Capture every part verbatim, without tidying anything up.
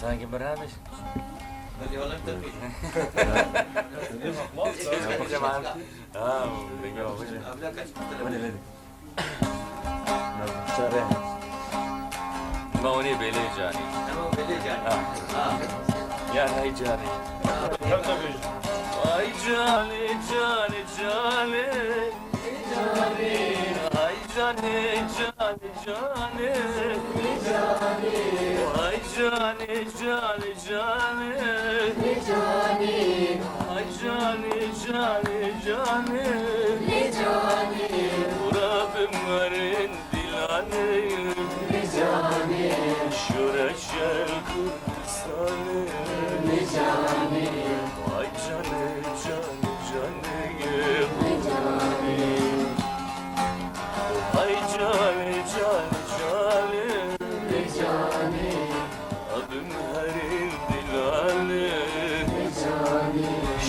Sanki beraber. Belê, wala, tabii. Ha, belê, belê. Çare. Ma onê belê canî. Tamam, belê canî. Ha. Ha. Ya hay canî. Tabii, tabii. Ay canî, canî, canî. Ay canî, canî, canî. Ay canî, canî, canî. Ay canî, canî, canî. Rabim merin dilanî. Şure şer Kurdistanî. Ay canî, canî, canî. Ay canî, canî, canî. Abim herî dilanî.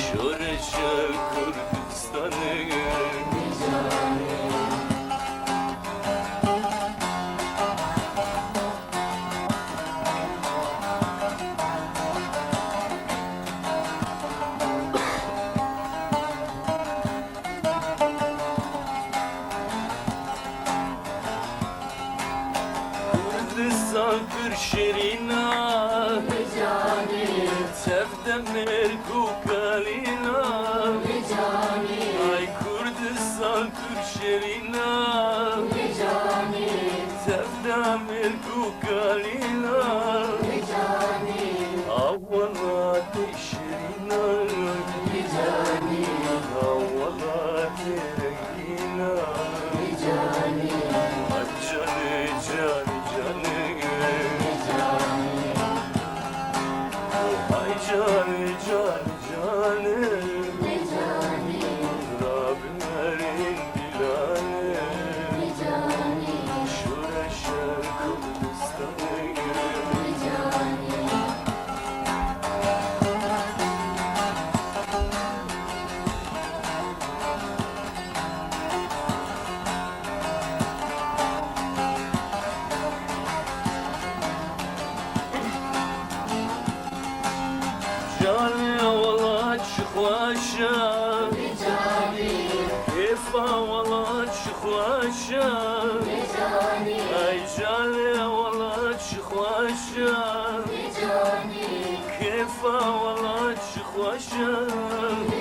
Şore şer Kurdistanî. Kurdistan pir şirîn e. Tev de mêrg û kalîn e. Ay Kurdistan pir şirîn e. Tev de mêrg û kalîn e. A welatê şirîn e. A welatê rengîn e. Ay canî, canî, canî. Ay canî, canî, canî. Rabim herî dilanî. Şore şer Kurdistanî. Canê welat çi xweş e. Kêfa welat çi xweş e. Ay canê welat çi xweş e. Kêfa welat çi xweş e.